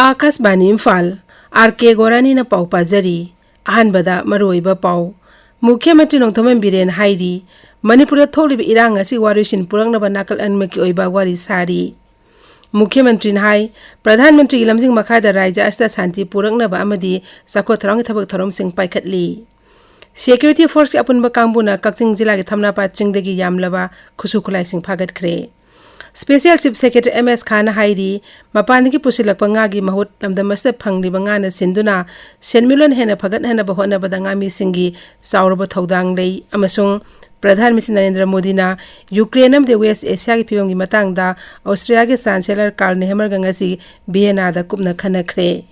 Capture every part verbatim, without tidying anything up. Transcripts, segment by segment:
ꯑꯥꯀꯥꯁꯕꯥꯅꯤ Imphal, R ꯀꯦ ꯒꯣꯔꯥꯅꯤꯅ ꯄꯥꯎ ꯄꯥꯖꯔꯤ꯫ ꯑꯍꯥꯟꯕꯗ ꯃꯔꯨꯑꯣꯏꯕ ꯄꯥꯎ꯫ ꯃꯨꯈ꯭ꯌ ꯃꯟꯇ꯭ꯔꯤ ꯅꯣꯡꯊꯣꯝꯕꯝ ꯕꯤꯔꯦꯟ ꯍꯥꯏꯔꯤ, ꯃꯅꯤꯄꯨꯔꯗ ꯊꯣꯛꯂꯤꯕ ꯏꯔꯥꯡ ꯑꯁꯤ ꯋꯥꯔꯣꯏꯁꯤꯟ ꯄꯨꯔꯛꯅꯕ ꯅꯥꯀꯜ ꯑꯅꯤꯃꯛꯀꯤ ꯑꯣꯏꯕ ꯋꯥꯔꯤ ꯁꯥꯔꯤ꯫ ꯃꯨꯈ꯭ꯌ ꯃꯟꯇ꯭ꯔꯤꯅ ꯍꯥꯏ, ꯄ꯭ꯔꯙꯥꯟ ꯃꯟꯇ꯭ꯔꯤꯒꯤ ꯂꯝꯖꯤꯡ ꯃꯈꯥꯗ ꯔꯥꯖ꯭ꯌ ꯑꯁꯤꯗ ꯁꯥꯟꯇꯤ ꯄꯨꯔꯛꯅꯕ ꯑꯃꯗꯤ ꯆꯥꯎꯈꯠ ꯊꯧꯔꯥꯡꯒꯤ ꯊꯕꯛ ꯊꯧꯔꯝꯁꯤꯡ ꯄꯥꯏꯈꯠꯂꯤ꯫ ꯁꯦꯀ꯭ꯌꯨꯔꯤꯇꯤ ꯐꯣꯔꯁꯀꯤ ꯑꯄꯨꯟꯕ ꯀꯥꯡꯕꯨꯅ ꯀꯛꯆꯤꯡ ꯖꯤꯂꯥꯒꯤ ꯊꯝꯅꯥꯄꯥꯠ ꯆꯤꯡꯗꯒꯤ ꯌꯥꯝꯂꯕ ꯈꯨꯠꯁꯨ ꯈꯨꯠꯂꯥꯏꯁꯤꯡ ꯐꯥꯒꯠꯈ꯭ꯔꯦ꯫ ꯁ꯭ꯄꯦꯁꯤꯌꯦꯜ ꯆꯤꯐ ꯁꯦꯀ꯭ꯔꯦꯇꯔꯤ ꯑꯦꯝ ꯑꯦꯁ ꯈꯥꯟꯅ ꯍꯥꯏꯔꯤ, ꯃꯄꯥꯟꯗꯒꯤ ꯄꯨꯁꯤꯜꯂꯛꯄ ꯉꯥꯒꯤ ꯃꯍꯨꯠ ꯂꯝꯗꯝ ꯑꯁꯤꯗ ꯐꯪꯂꯤꯕ ꯉꯥꯅ ꯁꯤꯟꯗꯨꯅ ꯁꯦꯟꯃꯤꯠꯂꯣꯟ ꯍꯦꯟꯅ ꯐꯒꯠꯍꯟꯅꯕ ꯍꯣꯠꯅꯕꯗ ꯉꯥꯃꯤꯁꯤꯡꯒꯤ ꯆꯥꯎꯔꯕ ꯊꯧꯗꯥꯡ ꯂꯩ ꯑꯃꯁꯨꯡ ꯄ꯭ꯔꯙꯥꯟ ꯃꯟꯇ꯭ꯔꯤ ꯅꯔꯦꯟꯗ꯭ꯔ ꯃꯣꯗꯤꯅ ꯌꯨꯀ꯭ꯔꯦꯟ ꯑꯃꯗꯤ ꯋꯦꯁ ꯑꯦꯁꯤꯌꯥꯒꯤ ꯐꯤꯕꯝꯒꯤ ꯃꯇꯥꯡꯗ ꯑꯣꯁꯇ꯭ꯔꯤꯌꯥꯒꯤ ꯆꯥꯟꯁꯦꯂꯔ ꯀꯥꯔꯜ ꯅꯦꯍꯃꯔꯒ ꯉꯁꯤ ꯚꯤꯌꯦꯅꯥꯗ ꯀꯨꯞꯅ ꯈꯟꯅꯈ꯭ꯔꯦ꯫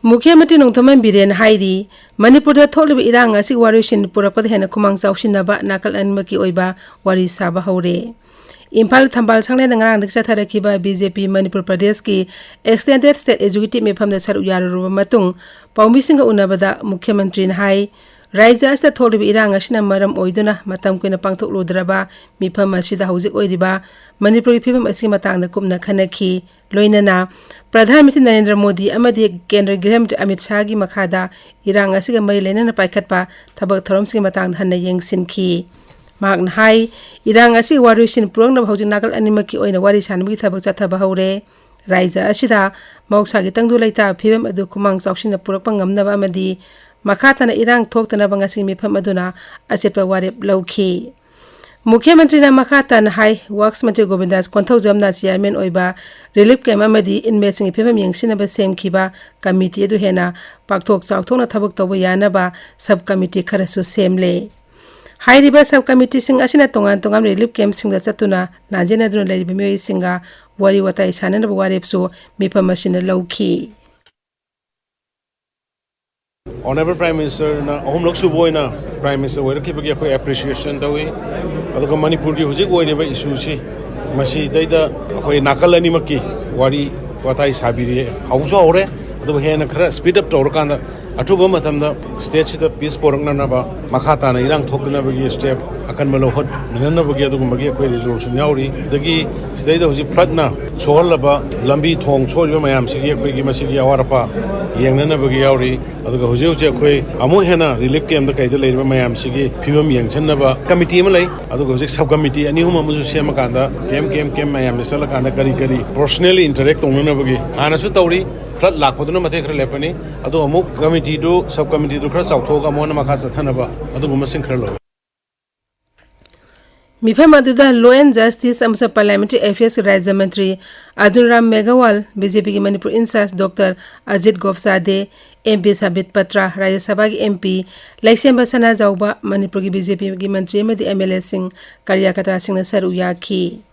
ꯃꯨꯈ꯭ꯌ ꯃꯟꯇ꯭ꯔꯤ ꯅꯣꯡꯊꯣꯝꯕꯝ ꯕꯤꯔꯦꯟ ꯍꯥꯏꯔꯤ, ꯃꯅꯤꯄꯨꯔꯗ ꯊꯣꯛꯂꯤꯕ ꯏꯔꯥꯡ ꯑꯁꯤꯒꯤ ꯋꯥꯔꯣꯏꯁꯤꯟ ꯄꯨꯔꯛꯄꯗ ꯍꯦꯟꯅ ꯈꯨꯃꯥꯡ ꯆꯥꯎꯁꯤꯟꯅꯕ ꯅꯥꯀꯜ ꯑꯅꯤꯃꯛꯀꯤ ꯑꯣꯏꯕ ꯋꯥꯔꯤ ꯁꯥꯕ ꯍꯧꯔꯦ꯫ ꯏꯝꯐꯥꯜ ꯊꯝꯕꯥꯜ ꯁꯪꯂꯦꯟꯗ ꯉꯔꯥꯡꯗꯒꯤ ꯆꯠꯊꯔꯛꯈꯤꯕ ꯕꯤ ꯖꯦ ꯄꯤ ꯃꯅꯤꯄꯨꯔ ꯄ꯭ꯔꯗꯦꯁꯀꯤ ꯑꯦꯛꯁꯇꯦꯟꯗꯦꯗ ꯁ꯭ꯇꯦꯠ ꯑꯦꯛꯖꯤꯀ꯭ꯌꯨꯇꯤꯚ ꯃꯤꯐꯝꯗ ꯁꯔꯨꯛ ꯌꯥꯔꯨꯔꯕ ꯃꯇꯨꯡ ꯄꯥꯎꯃꯤꯁꯤꯡꯒ ꯎꯅꯕꯗ ꯃꯨꯈ꯭ꯌ ꯃꯟꯇ꯭ꯔꯤꯅ ꯍꯥꯏ, ꯔꯥꯖ꯭ꯌ ꯑꯁꯤꯗ ꯊꯣꯛꯂꯤꯕ ꯏꯔꯥꯡ ꯑꯁꯤꯅ ꯃꯔꯝ ꯑꯣꯏꯗꯨꯅ ꯃꯇꯝ ꯀꯨꯏꯅ ꯄꯥꯡꯊꯣꯛꯂꯨꯗ꯭ꯔꯕ ꯃꯤꯐꯝ ꯑꯁꯤꯗ ꯍꯧꯖꯤꯛ ꯑꯣꯏꯔꯤꯕ ꯃꯅꯤꯄꯨꯔꯒꯤ ꯐꯤꯕꯝ ꯑꯁꯤꯒꯤ ꯃꯇꯥꯡꯗ ꯀꯨꯞꯅ ꯈꯟꯅꯈꯤ꯫ ꯂꯣꯏꯅꯅ ꯄ꯭ꯔꯙꯥꯟ ꯃꯟꯇ꯭ꯔꯤ ꯅꯔꯦꯟꯗ꯭ꯔ ꯃꯣꯗꯤ ꯑꯃꯗꯤ ꯀꯦꯟꯗ꯭ꯔ ꯒ꯭ꯔꯤꯍ ꯃꯟꯇ꯭ꯔꯤ ꯑꯃꯤꯠ ꯁꯥꯍꯒꯤ ꯃꯈꯥꯗ ꯏꯔꯥꯡ ꯑꯁꯤꯒ ꯃꯔꯤ ꯂꯩꯅꯅ ꯄꯥꯏꯈꯠꯄ ꯊꯕꯛ ꯊꯧꯔꯝꯁꯤꯡꯒꯤ ꯃꯇꯥꯡꯗ ꯍꯟꯅ ꯌꯦꯡꯁꯤꯟꯈꯤ꯫ ꯃꯍꯥꯛꯅ ꯍꯥꯏ, ꯏꯔꯥꯡ ꯑꯁꯤꯒꯤ ꯋꯥꯔꯣꯏꯁꯤꯟ ꯄꯨꯔꯛꯅꯕ ꯍꯧꯖꯤꯛ ꯅꯥꯀꯜ ꯑꯅꯤꯃꯛꯀꯤ ꯑꯣꯏꯅ ꯋꯥꯔꯤ ꯁꯥꯅꯕꯒꯤ ꯊꯕꯛ ꯆꯠꯊꯕ ꯍꯧꯔꯦ꯫ ꯔꯥꯖ꯭ꯌ ꯑꯁꯤꯗ ꯃꯍꯧꯁꯥꯒꯤ ꯇꯪꯗꯨ ꯂꯩꯇꯥꯕ ꯐꯤꯕꯝ ꯑꯗꯨ ꯈꯨꯃꯥꯡ ꯆꯥꯎꯁꯤꯟꯅ ꯄꯨꯔꯛꯄ ꯉꯝꯅꯕ ꯑꯃꯗꯤ ꯃꯈꯥ ꯇꯥꯅ ꯏꯔꯥꯡ ꯊꯣꯛꯇꯅꯕ ꯉꯁꯤ ꯃꯤꯐꯝ ꯑꯗꯨꯅ ꯑꯆꯦꯠꯄ ꯋꯥꯔꯦꯞ ꯂꯧꯈꯤ꯫ ꯃꯨꯈ꯭ꯌ ꯃꯟꯇ꯭ꯔꯤꯅ ꯃꯈꯥ ꯇꯥꯅ ꯍꯥꯏ, ꯋꯥꯔꯛꯁ ꯃꯟꯇ꯭ꯔꯤ ꯒꯣꯕꯤꯟꯗꯥꯁ ꯀꯣꯟꯊꯧꯖꯝꯅ ꯆꯤꯌꯥꯔꯃꯦꯟ ꯑꯣꯏꯕ ꯔꯤꯂꯤꯐ ꯀꯦꯝꯞ ꯑꯃꯗꯤ ꯏꯟꯃꯦꯠꯁꯤꯡꯒꯤ ꯐꯤꯕꯝ ꯌꯦꯡꯁꯤꯟꯅꯕ ꯁꯦꯝꯈꯤꯕ ꯀꯃꯤꯇꯤ ꯑꯗꯨ ꯍꯦꯟꯅ ꯄꯥꯛꯊꯣꯛ ꯆꯥꯎꯊꯣꯛꯅ ꯊꯕꯛ ꯇꯧꯕ ꯌꯥꯅꯕ ꯁꯕ ꯀꯃꯤꯇꯤ ꯈꯔꯁꯨ ꯁꯦꯝꯂꯦ꯫ ꯍꯥꯏꯔꯤꯕ ꯁꯕ ꯀꯃꯤꯇꯤꯁꯤꯡ ꯑꯁꯤꯅ ꯇꯣꯉꯥꯟ ꯇꯣꯉꯥꯟꯕ ꯔꯤꯂꯤꯐ ꯀꯦꯝꯞꯁꯤꯡꯗ ꯆꯠꯇꯨꯅ ꯅꯥꯟꯖꯦꯟꯅꯗꯨꯅ ꯂꯩꯔꯤꯕ ꯃꯤꯑꯣꯏꯁꯤꯡꯒ ꯋꯥꯔꯤ ꯋꯥꯇꯥꯏ ꯁꯥꯟꯅꯅꯕ ꯋꯥꯔꯦꯞꯁꯨ ꯃꯤꯐꯝ ꯑꯁꯤꯅ ꯂꯧꯈꯤ꯫ ꯑꯣꯅꯔꯦꯕꯜ ꯄ꯭ꯔꯥꯏꯝ ꯃꯤꯅꯤꯁꯇꯔꯅ ꯑꯍꯨꯝꯂꯛ ꯁꯨꯕ ꯑꯣꯏꯅ ꯄ꯭ꯔꯥꯏꯝ ꯃꯤꯅꯤꯁꯇꯔ ꯑꯣꯏꯔꯛꯈꯤꯕꯒꯤ ꯑꯩꯈꯣꯏ ꯑꯦꯄ꯭ꯔꯤꯁꯤꯌꯦꯁꯟ ꯇꯧꯏ꯫ ꯑꯗꯨꯒ ꯃꯅꯤꯄꯨꯔꯒꯤ ꯍꯧꯖꯤꯛ ꯑꯣꯏꯔꯤꯕ ꯏꯁꯨꯁꯤ ꯃꯁꯤꯗꯩꯗ ꯑꯩꯈꯣꯏ ꯅꯥꯀꯜ ꯑꯅꯤꯃꯛꯀꯤ ꯋꯥꯔꯤ ꯋꯥꯇꯥꯏ ꯁꯥꯕꯤꯔꯤ꯫ ꯍꯧꯁꯨ ꯍꯧꯔꯦ, ꯑꯗꯨꯕꯨ ꯍꯦꯟꯅ ꯈꯔ ꯁ꯭ꯄꯤꯗ ꯑꯞ ꯇꯧꯔꯀꯥꯟꯗ ꯑꯊꯨꯕ ꯃꯇꯝꯗ ꯁ꯭ꯇꯦꯠꯁꯤꯗ ꯄꯤꯁ ꯄꯣꯔꯛꯅꯅꯕ, ꯃꯈꯥ ꯇꯥꯅ ꯏꯔꯥꯡ ꯊꯣꯛꯇꯅꯕꯒꯤ ꯁ꯭ꯇꯦꯞ ꯑꯀꯟꯕ ꯂꯧꯈꯠꯅꯅꯕꯒꯤ ꯑꯗꯨꯒꯨꯝꯕꯒꯤ ꯑꯩꯈꯣꯏ ꯔꯤꯖꯣꯂꯨꯁꯟ ꯌꯥꯎꯔꯤ꯫ ꯑꯗꯒꯤ ꯁꯤꯗꯩꯗ ꯍꯧꯖꯤꯛ ꯐ꯭ꯂꯠꯅ ꯁꯣꯛꯍꯜꯂꯕ ꯂꯝꯕꯤ ꯊꯣꯡ ꯁꯣꯛꯏꯕ ꯃꯌꯥꯝꯁꯤꯒꯤ ꯑꯩꯈꯣꯏꯒꯤ ꯃꯁꯤꯒꯤ ꯑꯋꯥꯠ ꯑꯄꯥ ꯌꯦꯡꯅꯅꯕꯒꯤ ꯌꯥꯎꯔꯤ꯫ ꯑꯗꯨꯒ ꯍꯧꯖꯤꯛ ꯍꯧꯖꯤꯛ ꯑꯩꯈꯣꯏ ꯑꯃꯨꯛ ꯍꯦꯟꯅ ꯔꯤꯂꯤꯐ ꯀꯦꯝꯞꯇ ꯀꯩꯗ ꯂꯩꯔꯤꯕ ꯃꯌꯥꯝꯁꯤꯒꯤ ꯐꯤꯕꯝ ꯌꯦꯡꯁꯤꯟꯅꯕ ꯀꯃꯤꯇꯤ ꯑꯃ ꯂꯩ꯫ ꯑꯗꯨꯒ ꯍꯧꯖꯤꯛ ꯁꯕ ꯀꯃꯤꯇꯤ ꯑꯅꯤ ꯑꯍꯨꯝ ꯑꯃꯁꯨ ꯁꯦꯝꯃꯀꯥꯟꯗ ꯀꯦꯝꯞ, ꯀꯦꯝꯞ, ꯀꯦꯝꯞ ꯃꯌꯥꯝꯗ ꯆꯠꯂꯀꯥꯟꯗ ꯀꯔꯤ ꯀꯔꯤ ꯄꯔꯁꯣꯅꯦꯜꯂꯤ ꯏꯟꯇꯔꯦꯛ ꯇꯧꯅꯅꯕꯒꯤ ꯍꯥꯟꯅꯁꯨ ꯇꯧꯔꯤ꯫ ꯐ꯭ꯂꯠ ꯂꯥꯛꯄꯗꯨꯅ ꯃꯇꯦꯛ ꯈꯔ ꯂꯦꯞꯄꯅꯤ꯫ ꯑꯗꯣ ꯑꯃꯨꯛ ꯀꯃꯤꯇꯤꯗꯨ, ꯁꯕ ꯀꯃꯤꯇꯤꯗꯨ ꯈꯔ ꯆꯥꯎꯊꯣꯛꯑꯒ ꯑꯃꯨꯛ ꯍꯟꯅ ꯃꯈꯥ ꯆꯠꯊꯅꯕ ꯑꯗꯨꯒꯨꯝꯕꯁꯤꯡ ꯈꯔ ꯂꯧꯏ꯫ ꯃꯤꯐꯝ ꯑꯗꯨꯗ Law and Justice ꯑꯃꯁꯨꯡ Parliamentary Affairs ꯀꯤ ꯔꯥꯖ꯭ꯌ ꯃꯟꯇ꯭ꯔꯤ ꯑꯔꯖꯨꯟ ꯔꯥꯝ ꯃꯦꯘꯋꯥꯜ, ꯕꯤ ꯖꯦ ꯄꯤꯒꯤ Manipur in-charge doctor Ajit Gopchade, M P Sambit Patra, Rajya ꯁꯚꯥꯒꯤ ꯑꯦꯝ ꯄꯤ ꯂꯩꯁꯦꯝꯕ ꯁꯅꯥꯖꯥꯎꯕ, ꯃꯅꯤꯄꯨꯔꯒꯤ ꯕꯤ ꯖꯦ ꯄꯤꯒꯤ ꯃꯟꯇ꯭ꯔꯤ ꯑꯃꯗꯤ ꯑꯦꯝ ꯑꯦꯜ ꯑꯦꯁꯤꯡ, ꯀꯥꯔ꯭ꯌꯀꯔꯇꯥꯁꯤꯡꯅ ꯁꯔꯨꯛ ꯌꯥꯈꯤ꯫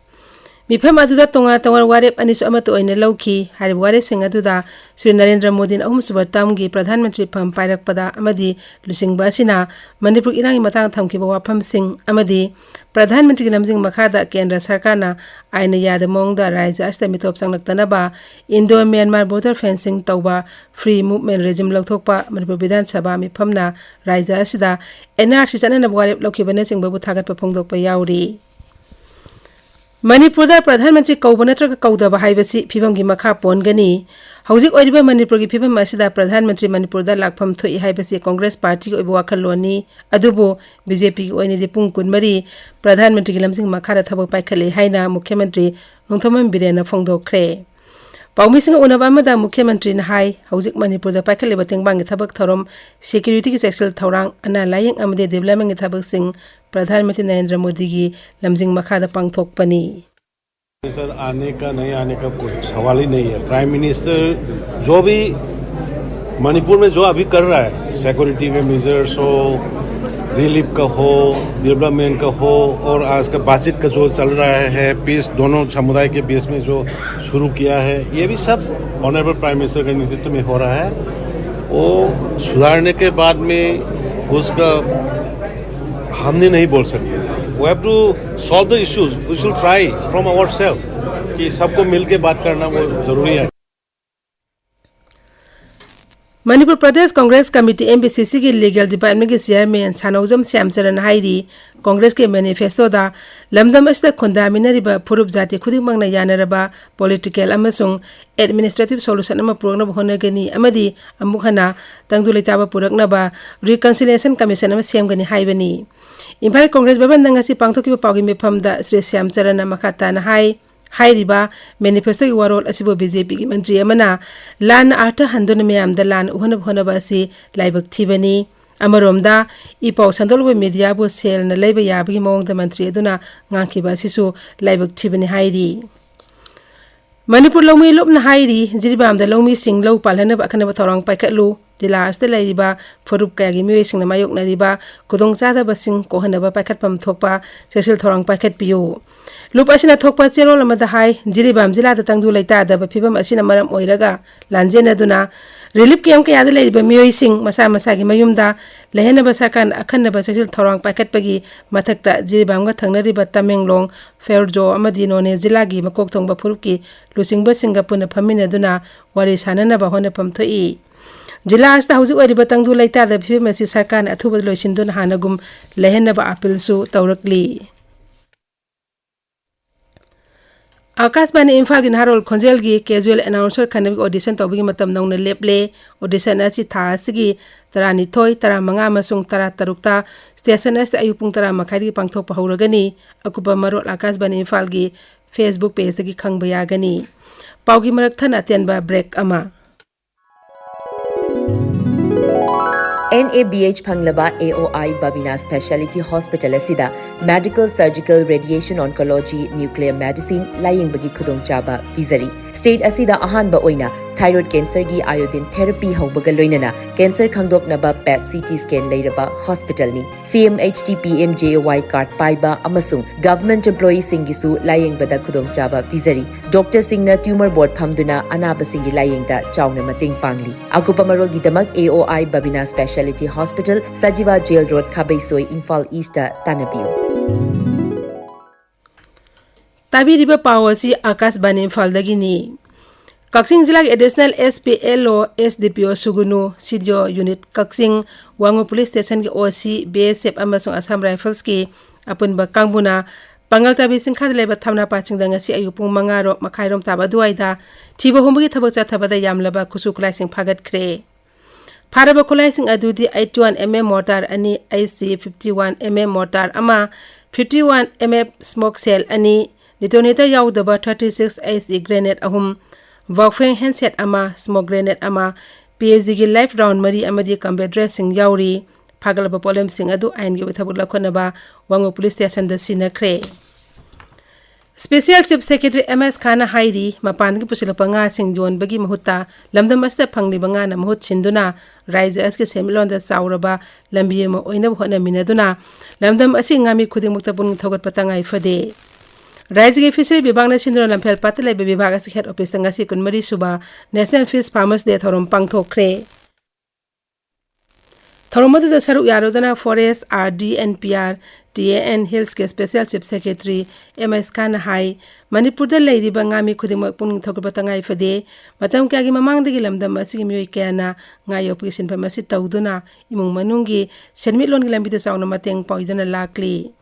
ꯃꯤꯐꯝ ꯑꯗꯨꯗ ꯇꯣꯉꯥꯟ ꯇꯣꯉꯥꯟꯕ ꯋꯥꯔꯦꯞ ꯑꯅꯤꯁꯨ ꯑꯃꯠꯇ ꯑꯣꯏꯅ ꯂꯧꯈꯤ꯫ ꯍꯥꯏꯔꯤꯕ ꯋꯥꯔꯦꯞꯁꯤꯡ ꯑꯗꯨꯗ ꯁ꯭ꯔꯤ ꯅꯔꯦꯟꯗ꯭ꯔ ꯃꯣꯗꯤꯅ ꯑꯍꯨꯝꯁꯨꯕ ꯇꯔ꯭ꯝꯒꯤ ꯄ꯭ꯔꯙꯥꯟ ꯃꯟꯇ꯭ꯔꯤ ꯐꯝ ꯄꯥꯏꯔꯛꯄꯗ ꯑꯃꯗꯤ ꯂꯨꯆꯤꯡꯕ ꯑꯁꯤꯅ ꯃꯅꯤꯄꯨꯔ ꯏꯔꯥꯡꯒꯤ ꯃꯇꯥꯡꯗ ꯊꯝꯈꯤꯕ ꯋꯥꯐꯝꯁꯤꯡ ꯑꯃꯗꯤ ꯄ꯭ꯔꯙꯥꯟ ꯃꯟꯇ꯭ꯔꯤꯒꯤ ꯂꯝꯖꯤꯡ ꯃꯈꯥꯗ ꯀꯦꯟꯗ꯭ꯔ ꯁꯔꯀꯥꯔꯅ ꯑꯥꯏꯟꯅ ꯌꯥꯗꯕ ꯃꯑꯣꯡꯗ ꯔꯥꯖ꯭ꯌ ꯑꯁꯤꯗ ꯃꯤꯇꯣꯞ ꯆꯪꯂꯛꯇꯅꯕ Indo Myanmar border fencing ꯇꯧꯕ, free movement regime ꯂꯧꯊꯣꯛꯄ, ꯃꯅꯤꯄꯨꯔ ꯕꯤꯙꯥꯟ ꯁꯚꯥ ꯃꯤꯐꯝꯅ ꯔꯥꯖ꯭ꯌ ꯑꯁꯤꯗ ꯑꯦꯟ ꯑꯥꯔ ꯁꯤ ꯆꯠꯅꯅꯕ ꯋꯥꯔꯦꯞ ꯂꯧꯈꯤꯕꯅꯆꯤꯡꯕꯕꯨ ꯊꯥꯒꯠꯄ ꯐꯣꯡꯗꯣꯛꯄ ꯌꯥꯎꯔꯤ꯫ ꯃꯅꯤꯄꯨꯔꯗ ꯄ꯭ꯔꯙꯥꯟ ꯃꯟꯇ꯭ꯔꯤ ꯀꯧꯕ ꯅꯠꯇ꯭ꯔꯒ ꯀꯧꯗꯕ ꯍꯥꯏꯕꯁꯤ ꯐꯤꯕꯝꯒꯤ ꯃꯈꯥ ꯄꯣꯟꯒꯅꯤ꯫ ꯍꯧꯖꯤꯛ ꯑꯣꯏꯔꯤꯕ ꯃꯅꯤꯄꯨꯔꯒꯤ ꯐꯤꯕꯝ ꯑꯁꯤꯗ ꯄ꯭ꯔꯙꯥꯟ ꯃꯟꯇ꯭ꯔꯤ ꯃꯅꯤꯄꯨꯔꯗ ꯂꯥꯛꯐꯝ ꯊꯣꯛꯏ ꯍꯥꯏꯕꯁꯤ ꯀꯣꯡꯒ꯭ꯔꯦꯁ ꯄꯥꯔꯇꯤꯒꯤ ꯑꯣꯏꯕ ꯋꯥꯈꯜꯂꯣꯟꯅꯤ꯫ ꯑꯗꯨꯕꯨ ꯕꯤ ꯖꯦ ꯄꯤꯒꯤ ꯑꯣꯏꯅꯗꯤ ꯄꯨꯡ ꯀꯨꯟꯃꯔꯤ ꯄ꯭ꯔꯙꯥꯟ ꯃꯟꯇ꯭ꯔꯤꯒꯤ ꯂꯝꯖꯤꯡ ꯃꯈꯥꯗ ꯊꯕꯛ ꯄꯥꯏꯈꯠꯂꯤ ꯍꯥꯏꯅ ꯃꯨꯈ꯭ꯌ ꯃꯟꯇ꯭ꯔꯤ ꯅꯣꯡꯊꯣꯝꯕꯝ ꯕꯤꯔꯦꯟꯅ ꯐꯣꯡꯗꯣꯛꯈ꯭ꯔꯦ꯫ ꯄꯥꯎꯃꯤꯁꯤꯡꯒ ꯎꯅꯕ ꯑꯃꯗ ꯃꯨꯈ꯭ꯌ ꯃꯟꯇ꯭ꯔꯤꯅ ꯍꯥꯏ, ꯍꯧꯖꯤꯛ ꯃꯅꯤꯄꯨꯔꯗ ꯄꯥꯏꯈꯠꯂꯤꯕ ꯇꯦꯡꯕꯥꯡꯒꯤ ꯊꯕꯛ ꯊꯧꯔꯝ, ꯁꯦꯀ꯭ꯌꯨꯔꯤꯇꯤꯒꯤ ꯆꯦꯛꯁꯤꯜ ꯊꯧꯔꯥꯡ, ꯑꯅꯥ ꯂꯥꯌꯦꯡ ꯑꯃꯗꯤ ꯗꯤꯕ꯭ꯂꯞꯃꯦꯟꯒꯤ ꯊꯕꯛꯁꯤꯡ ꯄ꯭ꯔꯙꯥꯟ ꯃꯟꯇ꯭ꯔꯤ ꯅꯔꯦꯟꯗ꯭ꯔ ꯃꯣꯗꯤꯒꯤ ꯂꯝꯖꯤꯡ ꯃꯈꯥꯗ ꯄꯥꯡꯊꯣꯛꯄꯅꯤ꯫ सर, आने का नहीं आने का कोई सवाल ही नहीं है। प्राइम मिनिस्टर जो भी मणिपुर में जो अभी कर रहा है, सिक्योरिटी के मेजर्स हो, रिलीफ का हो, डेवलपमेंट का हो, और आज का बातचीत का जो चल रहा है, पीस दोनों समुदाय के बीच में जो शुरू किया है, ये भी सब ऑनरेबल प्राइम मिनिस्टर के नेतृत्व में हो रहा है। वो सुधारने के बाद में उसका हम नहीं बोल सकते। We have to solve the issues. We should try from ourselves. कि सबको मिलके बात करना वो जरूरी है। Manipur Pradesh Congress committee, M P ꯁꯤ ꯁꯤꯒꯤ ꯂꯤꯒꯦꯜ ꯗꯤꯄꯥꯔꯠꯃꯦꯟꯒꯤ ꯆꯤꯌꯥꯔꯃꯦꯟ ꯁꯥꯅꯧꯖꯝ ꯁ꯭ꯌꯥꯝꯆꯔꯟ ꯍꯥꯏꯔꯤ, ꯀꯪꯒ꯭ꯔꯦꯁꯀꯤ ꯃꯦꯅꯤꯐꯦꯁꯇꯣꯗ ꯂꯝꯗꯝ ꯑꯁꯤꯗ ꯈꯨꯟꯗꯥꯃꯤꯟꯅꯔꯤꯕ ꯐꯨꯔꯨꯞ ꯖꯥꯇꯤ ꯈꯨꯗꯤꯡꯃꯛꯅ ꯌꯥꯅꯔꯕ ꯄꯣꯂꯤꯇꯤꯀꯦꯜ ꯑꯃꯁꯨꯡ ꯑꯦꯗꯃꯤꯅꯤꯁꯇ꯭ꯔꯦꯇꯤꯚ ꯁꯣꯂꯨꯁꯟ ꯑꯃ ꯄꯨꯔꯛꯅꯕ ꯍꯣꯠꯅꯒꯅꯤ ꯑꯃꯗꯤ ꯑꯃꯨꯛ ꯍꯟꯅ ꯇꯪꯗꯨ ꯂꯩꯇꯥꯕ ꯄꯨꯔꯛꯅꯕ ꯔꯤꯀꯟꯁꯤꯂꯤꯌꯦꯁꯟ ꯀꯃꯤꯁꯟ ꯑꯃ ꯁꯦꯝꯒꯅꯤ ꯍꯥꯏꯕꯅꯤ꯫ ꯏꯝꯐꯥꯜ ꯀꯪꯒ꯭ꯔꯦꯁ ꯚꯕꯟꯗ ꯉꯁꯤ ꯄꯥꯡꯊꯣꯛꯈꯤꯕ ꯄꯥꯎꯒꯤ ꯃꯤꯐꯝꯗ ꯁ꯭ꯔꯤ ꯁ꯭ꯌꯥꯝꯆꯔꯟꯅ ꯃꯈꯥ ꯇꯥꯅ ꯍꯥꯏ, ꯍꯥꯏꯔꯤꯕ ꯃꯦꯅꯤꯐꯦꯁꯇꯣꯒꯤ ꯋꯥꯔꯣꯜ ꯑꯁꯤꯕꯨ ꯕꯤ ꯖꯦ ꯄꯤꯒꯤ ꯃꯟꯇ꯭ꯔꯤ ꯑꯃꯅ ꯂꯥꯟꯅ ꯑꯥꯔꯊ ꯍꯟꯗꯨꯅ ꯃꯤꯌꯥꯝꯗ ꯂꯥꯟ ꯎꯍꯟꯅꯕ ꯍꯣꯠꯅꯕ ꯑꯁꯤ ꯂꯥꯏꯕꯛ ꯊꯤꯕꯅꯤ꯫ ꯑꯃꯔꯣꯝꯗ, ꯏ ꯄꯥꯎ ꯁꯟꯗꯣꯛꯂꯕ ꯃꯤꯗꯤꯌꯥꯕꯨ ꯁꯦꯜꯅ ꯂꯩꯕ ꯌꯥꯕꯒꯤ ꯃꯑꯣꯡꯗ ꯃꯟꯇ꯭ꯔꯤ ꯑꯗꯨꯅ ꯉꯥꯡꯈꯤꯕ ꯑꯁꯤꯁꯨ ꯂꯥꯏꯕꯛ ꯊꯤꯕꯅꯤ ꯍꯥꯏꯔꯤ꯫ ꯃꯅꯤꯄꯨꯔ ꯂꯧꯃꯤ ꯂꯨꯞꯅ ꯍꯥꯏꯔꯤ, ꯖꯤꯔꯤꯕꯥꯝꯗ ꯂꯧꯃꯤꯁꯤꯡ ꯂꯧ ꯄꯥꯜꯍꯟꯅꯕ ꯑꯈꯟꯅꯕ ꯊꯧꯔꯥꯡ ꯄꯥꯏꯈꯠꯂꯨ꯫ ꯖꯤꯂꯥ ꯑꯁꯤꯗ ꯂꯩꯔꯤꯕ ꯐꯨꯔꯨꯞ ꯀꯌꯥꯒꯤ ꯃꯤꯑꯣꯏꯁꯤꯡꯅ ꯃꯥꯌꯣꯛꯅꯔꯤꯕ ꯈꯨꯗꯣꯡꯆꯥꯗꯕꯁꯤꯡ ꯀꯣꯛꯍꯟꯅꯕ ꯄꯥꯏꯈꯠꯐꯝ ꯊꯣꯛꯄ ꯆꯦꯛꯁꯤꯜ ꯊꯧꯔꯥꯡ ꯄꯥꯏꯈꯠꯄꯤꯌꯨ꯫ ꯂꯨꯞ ꯑꯁꯤꯅ ꯊꯣꯛꯄ ꯆꯦꯔꯣꯜ ꯑꯃꯗ ꯍꯥꯏ, ꯖꯤꯔꯤꯕꯥꯝ ꯖꯤꯂꯥꯗ ꯇꯪꯗꯨ ꯂꯩꯇꯥꯗꯕ ꯐꯤꯕꯝ ꯑꯁꯤꯅ ꯃꯔꯝ ꯑꯣꯏꯔꯒ ꯂꯥꯟꯖꯦꯟꯅꯗꯨꯅ ꯔꯤꯂꯤꯐ ꯀꯦꯝꯞ ꯀꯌꯥꯗ ꯂꯩꯔꯤꯕ ꯃꯤꯑꯣꯏꯁꯤꯡ ꯃꯁꯥ ꯃꯁꯥꯒꯤ ꯃꯌꯨꯝꯗ ꯂꯩꯍꯟꯅꯕ ꯁꯔꯀꯥꯔꯅ ꯑꯈꯟꯅꯕ ꯆꯦꯛꯁꯤꯜ ꯊꯧꯔꯥꯡ ꯄꯥꯏꯈꯠꯄꯒꯤ ꯃꯊꯛꯇ ꯖꯤꯔꯤꯕꯥꯝꯒ ꯊꯪꯅꯔꯤꯕ ꯇꯃꯦꯡꯂꯣꯡ, ꯐꯦꯔꯖꯣ ꯑꯃꯗꯤ ꯅꯣꯅꯦ ꯖꯤꯂꯥꯒꯤ ꯃꯀꯣꯛ ꯊꯣꯡꯕ ꯐꯨꯔꯨꯞꯀꯤ ꯂꯨꯆꯤꯡꯕꯁꯤꯡꯒ ꯄꯨꯟꯅ ꯐꯝꯃꯤꯟꯅꯗꯨꯅ ꯋꯥꯔꯤ ꯁꯥꯅꯅꯕ ꯍꯣꯠꯅꯐꯝ ꯊꯣꯛꯏ꯫ ꯖꯤꯂꯥ ꯑꯁꯤꯗ ꯍꯧꯖꯤꯛ ꯑꯣꯏꯔꯤꯕ ꯇꯪꯗꯨ ꯂꯩꯇꯥꯗꯕ ꯐꯤꯕꯝ ꯑꯁꯤ ꯁꯔꯀꯥꯔꯅ ꯑꯊꯨꯕꯗ ꯂꯣꯏꯁꯤꯟꯗꯨꯅ ꯍꯥꯟꯅꯒꯨꯝ ꯂꯩꯍꯟꯅꯕ ꯑꯥꯄꯤꯜꯁꯨ ꯇꯧꯔꯛꯂꯤ꯫ ꯑꯥꯀꯥꯁꯕꯥꯅꯤ ꯏꯝꯐꯥꯜꯒꯤ ꯅꯍꯥꯔꯣꯜ ꯈꯣꯟꯖꯦꯜꯒꯤ casual announcer ꯈꯟꯅꯕꯒꯤ audition ꯇꯧꯕꯒꯤ ꯃꯇꯝ ꯅꯧꯅ ꯂꯦꯞꯂꯦ꯫ Audition ꯑꯁꯤ ꯊꯥ ꯑꯁꯤꯒꯤ ꯇꯔꯥꯅꯤꯊꯣꯏ, ꯇꯔꯥꯃꯉꯥ ꯑꯃꯁꯨꯡ ꯇꯔꯥꯇꯔꯨꯛꯇ station ꯑꯁꯤꯗ ꯑꯌꯨꯛ ꯄꯨꯡ ꯇꯔꯥ ꯃꯈꯥꯏꯗꯒꯤ ꯄꯥꯡꯊꯣꯛꯄ ꯍꯧꯔꯒꯅꯤ꯫ ꯑꯀꯨꯞꯄ ꯃꯔꯣꯜ ꯑꯥꯀꯥꯁꯕꯥꯅꯤ ꯏꯝꯐꯥꯜꯒꯤ Facebook pageꯇꯒꯤ ꯈꯪꯕ ꯌꯥꯒꯅꯤ꯫ ꯄꯥꯎꯒꯤ ꯃꯔꯛ ꯊꯠꯅ ꯑꯇꯦꯟꯕ break ꯑꯃ꯫ ꯑꯦꯟ ꯑꯦ ꯕꯤ ꯑꯩꯆ ꯐꯪꯂꯕ ꯑꯦ ꯑꯣ ꯑꯥꯏ ꯕꯕꯤꯅꯥ ꯁ꯭ꯄꯦꯁꯤꯌꯦꯂꯤꯇꯤ ꯍꯣꯁꯄꯤꯇꯥꯜ ꯑꯁꯤꯗ medical, surgical, radiation oncology, nuclear medicine ꯂꯥꯌꯦꯡꯕꯒꯤ ꯈꯨꯗꯣꯡꯆꯥꯕ ꯄꯤꯖꯔꯤ꯫ ꯁ꯭ꯇꯦꯠ ꯑꯁꯤꯗ ꯑꯍꯥꯟꯕ ꯑꯣꯏꯅ thyroid cancerꯒꯤ iodine therapy ꯍꯧꯕꯒ ꯂꯣꯏꯅꯅ cancer ꯈꯪꯗꯣꯛꯅꯕ PET C T scan ꯂꯩꯔꯕ ꯍꯣꯁꯄꯤꯇꯥꯜꯅꯤ꯫ C M H T P M J A Y card ꯄꯥꯏꯕ ꯑꯃꯁꯨꯡ government employeeꯁꯤꯡꯒꯤꯁꯨ ꯂꯥꯌꯦꯡꯕꯗ ꯈꯨꯗꯣꯡꯆꯥꯕ ꯄꯤꯖꯔꯤ꯫ ꯗꯣꯛꯇꯔꯁꯤꯡꯅ tumor board ꯐꯝꯗꯨꯅ ꯑꯅꯥꯕꯁꯤꯡꯒꯤ ꯂꯥꯌꯦꯡꯗ ꯆꯥꯎꯅ ꯃꯇꯦꯡ ꯄꯥꯡꯂꯤ꯫ ꯑꯀꯨꯞꯄ ꯃꯔꯣꯜꯒꯤꯗꯃꯛ A O I Babina Speciality Hospital, Sajiwa Jail Road, Khabeisoi, Imphal East ꯇꯥꯟꯅꯕꯤꯌꯨ꯫ ꯇꯥꯕꯤꯔꯤꯕ ꯄꯥꯎ ꯑꯁꯤ ꯑꯥꯀꯥꯁꯕꯥꯅꯤ ꯏꯝꯐꯥꯜꯗꯒꯤꯅꯤ꯫ ꯀꯛꯆꯤꯡ ꯖꯤꯂꯥꯒꯤ Additional S P, L O, S D P O ꯁꯨꯒꯨꯅꯨ, C D O Unit ꯀꯛꯆꯤꯡ, ꯋꯥꯉꯨ ꯄꯨꯂꯤꯁ ꯁ꯭ꯇꯦꯁꯟꯒꯤ O C, B S F ꯑꯃꯁꯨꯡ ꯑꯁꯥꯝ ꯔꯥꯏꯐꯜꯁꯀꯤ ꯑꯄꯨꯟꯕ ꯀꯥꯡꯕꯨꯅ ꯄꯥꯉꯜ ꯇꯥꯕꯤ ꯆꯤꯡꯈꯥꯗ ꯂꯩꯕ ꯊꯝꯅꯥꯄꯥꯠꯁꯤꯡꯗ ꯉꯁꯤ ꯑꯌꯨꯛ ꯄꯨꯡ ꯃꯉꯥ ꯔꯣ-, ꯃꯈꯥꯏꯔꯣꯝ ꯇꯥꯕ ꯑꯗꯨꯋꯥꯏꯗ ꯊꯤꯕ ꯍꯨꯝꯕꯒꯤ ꯊꯕꯛ ꯆꯠꯊꯕꯗ ꯌꯥꯝꯂꯕ ꯈꯨꯠꯁꯨ ꯈꯨꯠꯂꯥꯏꯁꯤꯡ ꯐꯥꯒꯠꯈ꯭ꯔꯦ꯫ ꯐꯥꯔꯕ ꯈꯨꯠꯂꯥꯏꯁꯤꯡ ꯑꯗꯨꯗꯤ eighty-one M M mortar ꯑꯅꯤ, I C fifty-one M M mortar ꯑꯃ, fifty-one M M smoke shell ꯑꯅꯤ, detonator ꯌꯥꯎꯗꯕ thirty-six I C grenade ꯑꯍꯨꯝ, Baofeng handset ꯑꯃ, smoke grenade ꯑꯃ, P A G ꯒꯤ live round ꯃꯔꯤ ꯑꯃꯗꯤ combat dressꯁꯤꯡ ꯌꯥꯎꯔꯤ꯫ ꯐꯥꯒꯠꯂꯕ ꯄꯣꯠꯂꯝꯁꯤꯡ ꯑꯗꯨ ꯑꯥꯏꯟꯒꯤ ꯑꯣꯏꯕ ꯊꯕꯛ ꯂꯧꯈꯠꯅꯕ ꯋꯥꯉꯨ ꯄꯨꯂꯤꯁ ꯁ꯭ꯇꯦꯁꯟꯗ ꯁꯤꯟꯅꯈ꯭ꯔꯦ꯫ Special Chief Secretary M S ꯈꯥꯟꯅ ꯍꯥꯏꯔꯤ, ꯃꯄꯥꯟꯗꯒꯤ ꯄꯨꯁꯤꯜꯂꯛꯄ ꯉꯥꯁꯤꯡ ꯌꯣꯟꯕꯒꯤ ꯃꯍꯨꯠꯇ ꯂꯝꯗꯝ ꯑꯁꯤꯗ ꯐꯪꯂꯤꯕ ꯉꯥꯅ ꯃꯍꯨꯠ ꯁꯤꯟꯗꯨꯅ ꯔꯥꯖ꯭ꯌ ꯑꯁꯤꯒꯤ ꯁꯦꯟꯃꯤꯠꯂꯣꯟꯗ ꯆꯥꯎꯔꯕ ꯂꯝꯕꯤ ꯑꯃ ꯑꯣꯏꯅꯕ ꯍꯣꯠꯅꯃꯤꯟꯅꯗꯨꯅ ꯂꯝꯗꯝ ꯑꯁꯤꯒꯤ ꯉꯥꯃꯤ ꯈꯨꯗꯤꯡꯃꯛꯇ ꯄꯨꯛꯅꯤꯡ ꯊꯧꯒꯠꯄ ꯇꯉꯥꯏ ꯐꯗꯦ꯫ ꯔꯥꯖ꯭ꯌꯒꯤ ꯐꯤꯁꯔꯤ ꯕꯤꯚꯥꯒꯅ ꯁꯤꯟꯗꯨꯅ ꯂꯝꯐꯦꯜ ꯄꯥꯠꯇ ꯂꯩꯕ ꯕꯤꯚꯥꯒ ꯑꯁꯤꯒꯤ ꯍꯦꯗ ꯑꯣꯐꯤꯁꯇ ꯉꯁꯤ ꯀꯨꯟꯃꯔꯤ ꯁꯨꯕ National Fish Farmers Day ꯊꯧꯔꯝ ꯄꯥꯡꯊꯣꯛꯈ꯭ꯔꯦ꯫ ꯊꯧꯔꯝ ꯑꯗꯨꯗ ꯁꯔꯨꯛ ꯌꯥꯔꯨꯗꯨꯅ Forest, R D and P R, T A N Hillsꯀꯤ Special Chief Secretary M S ꯈꯥꯟꯅ ꯍꯥꯏ, ꯃꯅꯤꯄꯨꯔꯗ ꯂꯩꯔꯤꯕ ꯉꯥꯃꯤ ꯈꯨꯗꯤꯡꯃꯛ ꯄꯨꯛꯅꯤꯡ ꯊꯧꯒꯠꯄ ꯇꯉꯥꯏ ꯐꯗꯦ꯫ ꯃꯇꯝ ꯀꯌꯥꯒꯤ ꯃꯃꯥꯡꯗꯒꯤ ꯂꯝꯗꯝ ꯑꯁꯤꯒꯤ ꯃꯤꯑꯣꯏ ꯀꯌꯥꯅ ꯉꯥ ꯌꯣꯛꯄꯒꯤ ꯁꯤꯟꯐꯝ ꯑꯁꯤ ꯇꯧꯗꯨꯅ ꯏꯃꯨꯡ ꯃꯅꯨꯡꯒꯤ ꯁꯦꯟꯃꯤꯠꯂꯣꯟꯒꯤ ꯂꯝꯕꯤꯗ ꯆꯥꯎꯅ ꯃꯇꯦꯡ ꯄꯥꯡꯗꯨꯅ ꯂꯥꯛꯂꯤ꯫